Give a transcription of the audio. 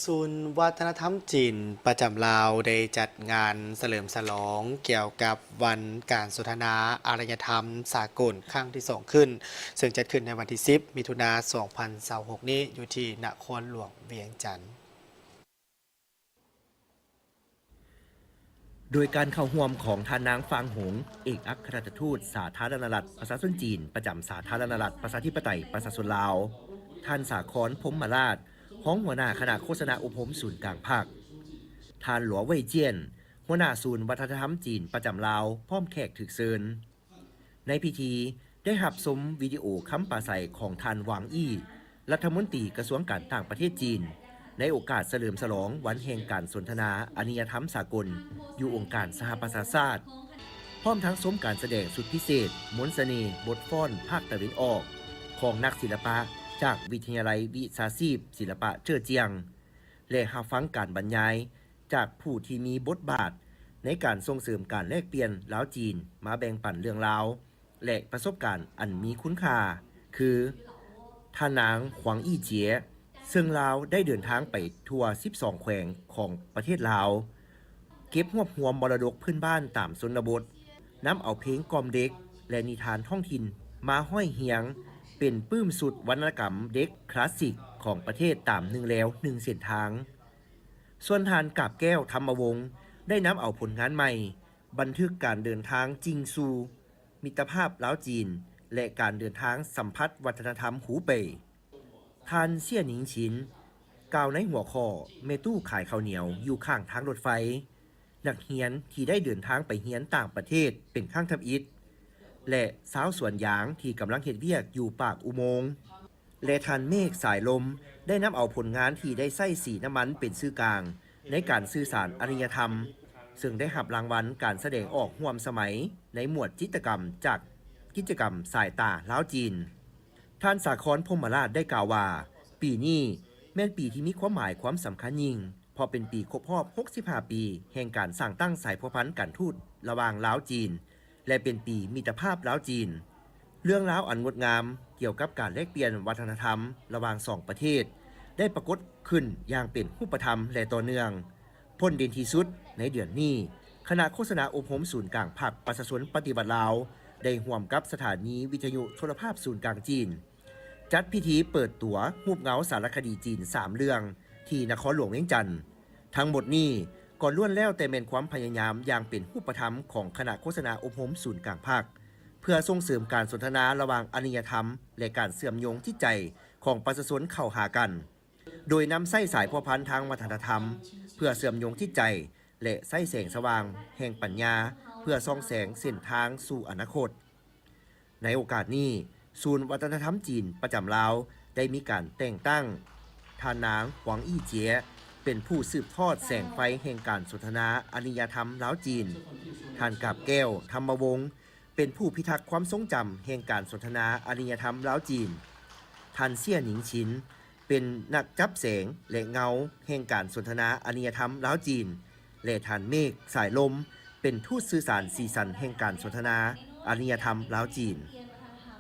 ສູນວັດທະນະທຳຈີນປະຈຳລາວ ໄດ້ຈັດງານສະເຫຼີມສະຫຼອງກ່ຽວກັບວັນການສົນທະນາອາລະຍະທຳສາກົນຄັ້ງທີສອງຂຶ້ນ, ເຊິ່ງຈັດຂຶ້ນໃນວັນທີສິບ ມິຖຸນາ ສອງພັນຊາວຫົກນີ້ ຢູ່ທີ່ນະຄອນຫຼວງວຽງຈັນ. ໂດຍການເຂົ້າຮ່ວມຂອງທ່ານນາງ ຟາງ ຫົງ ເອກອັກຄະລັດຖະທູດສາທາລະນະລັດປະຊາຊົນຈີນ ປະຈຳສາທາລະນະລັດປະຊາທິປະໄຕປະຊາຊົນລາວ, ທ່ານ ສາຄອນ ພົມມະລາດ ຮອງຫົວໜ້າຄະນະໂຄສະນາອົບຮົມສູນກາງພັກ, ທ່ານ ຫຼວ ເຫວີຍຈຽນ ຫົວໜ້າສູນວັດທະນະທຳຈີນປະຈຳລາວ ພ້ອມແຂກຖືກເຊີນ. ໃນພິທີໄດ້ຮັບຊົມວິດີໂອຄຳປາໄສຂອງທ່ານ ຫວັງ ອີ່ ລັດຖະມົນຕີກະຊວງການຕ່າງປະເທດຈີນ ໃນໂອກາດສະເຫຼີມສະຫຼອງວັນແຫ່ງການສົນທະນາອາລະຍະທຳສາກົນ ຢູ່ອົງການສະຫະປະຊາຊາດ, ພ້ອມທັງຊົມການສະແດງຊຸດພິເສດ ມົນສະເໜ່ບົດຟ້ອນພາກຕາເວັນອອກ ຂອງນັກສິລະປະຈາກວິທະຍາໄລວິຊາຊີບສິລະປະເຈີ້ອຈຽງ ແລະ ຮັບຟັງການບັນຍາຍຈາກຜູ້ທີ່ມີບົດບາດໃນການສົ່ງເສີມການແລກປ່ຽນລາວ-ຈີນ ມາແບ່ງປັນເລື່ອງລາວ ແລະ ປະສົບການອັນມີຄຸນຄ່າ ຄື ທ່ານນາງ ຫວັງ ອີ່ເຈຍ ເຊິ່ງລາວໄດ້ເດີນທາງໄປທົ່ວສິບສອງແຂວງຂອງປະເທດລາວ, ເກັບຮວບຮວມມໍລະດົກພື້ນບ້ານຕາມຊົນນະບົດ, ນຳເອົາເພງກ່ອມເດັກ ແລະ ນິທານທ້ອງຖິ່ນມາຮ້ອຍຮຽງ ເປັນປຶ້ມຊຸດວັນນະກຳເດັກຄລາສສິກຂອງປະເທດຕາມໜຶ່ງແລວໜຶ່ງເສັ້ນທາງ. ສ່ວນທ່ານ ກາບແກ້ວ ທຳມະວົງ ໄດ້ນຳເອົາຜົນງານໃໝ່ ບັນທຶກການເດີນທາງຈິງຊູ ມິດຕະພາບລາວ-ຈີນ ແລະ ການເດີນທາງສຳຜັດວັດທະນະທຳຫູເປ່ຍ. ທ່ານ ເຊຍໜິງຊິນ ກ່າວໃນຫົວຂໍ້ ແມ່ຕູ້ຂາຍເຂົ້າໜຽວຢູ່ຂ້າງທາງລົດໄຟ, ນັກຮຽນທີ່ໄດ້ເດີນທາງໄປຮຽນຕ່າງປະເທດເປັນຄັ້ງທຳອິດ ແລະ ຊາວສວນຢາງທີ່ກຳລັງເຮັດວຽກຢູ່ປາກອຸໂມງ ແລະ ທ່ານ ເມກ ສາຍລົມ ໄດ້ນຳເອົາຜົນງານທີ່ໄດ້ໃຊ້ສີນ້ຳມັນເປັນສື່ກາງໃນການສື່ສານອາລະຍະທຳ, ເຊິ່ງໄດ້ຮັບລາງວັນການສະແດງອອກຮ່ວມສະໄໝໃນໝວດຈິດຕະກຳຈາກກິດຈະກຳສາຍຕາລາວ-ຈີນ. ທ່ານ ສາຄອນ ພົມມະລາດ ໄດ້ກ່າວວ່າ ປີນີ້ແມ່ນປີທີ່ມີຄວາມໝາຍຄວາມສຳຄັນຍິ່ງ ເພາະເປັນປີຄົບຮອບຫົກສິບຫ້າປີແຫ່ງການສ້າງຕັ້ງສາຍພົວພັນການທູດລະຫວ່າງລາວ-ຈີນ ແລະ ເປັນປີມິດຕະພາບລາວ-ຈີນ. ເລື່ອງລາວອັນງົດງາມກ່ຽວກັບການແລກປ່ຽນວັດທະນະທຳລະຫວ່າງສອງປະເທດ ໄດ້ປາກົດຂຶ້ນຢ່າງເປັນຮູບປະທຳ ແລະ ຕໍ່ເນື່ອງ. ພົ້ນເດັ່ນທີ່ສຸດ, ໃນເດືອນນີ້, ຄະນະໂຄສະນາອົບຮົມສູນກາງພັກປະຊາຊົນປະຕິວັດລາວ ໄດ້ຮ່ວມກັບສະຖານີວິທະຍຸໂທລະພາບສູນກາງຈີນ ຈັດພິທີເປີດຕົວຮູບເງົາສາລະຄະດີຈີນສາມເລື່ອງ ທີ່ນະຄອນຫຼວງວຽງຈັນ. ທັງໝົດນີ້ກໍລ້ວນແລ້ວແຕ່ແມ່ນຄວາມພະຍາຍາມຢ່າງເປັນຮູບປະທຳຂອງຄະນະໂຄສະນາອົບຮົມສູນກາງພັກ ເພື່ອສົ່ງເສີມການສົນທະນາລະຫວ່າງອາລະຍະທຳ ແລະ ການເຊື່ອມໂຍງຈິດໃຈຂອງປະຊາຊົນເຂົ້າຫາກັນ, ໂດຍນຳໃຊ້ສາຍພົວພັນທາງວັດທະນະທຳ ເພື່ອເຊື່ອມໂຍງຈິດໃຈ ແລະ ໃຊ້ແສງສະຫວ່າງແຫ່ງປັນຍາ ເພື່ອສ່ອງແສງເສັ້ນທາງສູ່ອະນາຄົດ. ໃນໂອກາດນີ້, ສູນວັດທະນະທຳຈີນປະຈຳລາວ ໄດ້ມີການແຕ່ງຕັ້ງທ່ານນາງ ຫວັງ ອີ່ເຈຍ ເປັນຜູ້ສືບທອດແສງໄຟແຫ່ງການສົນທະນາອາລະຍະທຳລາວ-ຈີນ, ທ່ານ ກາບແກ້ວ ທຳມະວົງ ເປັນຜູ້ພິທັກຄວາມຊົງຈຳແຫ່ງການສົນທະນາອາລະຍະທຳລາວ-ຈີນ, ທ່ານ ເຊຍໜິງຊິນ ເປັນນັກຈັບແສງ ແລະ ເງົາແຫ່ງການສົນທະນາອາລະຍະທຳລາວ-ຈີນ ແລະ ທ່ານ ເມກ ສາຍລົມ ເປັນທູດສື່ສານສີສັນແຫ່ງການສົນທະນາອາລະຍະທຳລາວ-ຈີນ.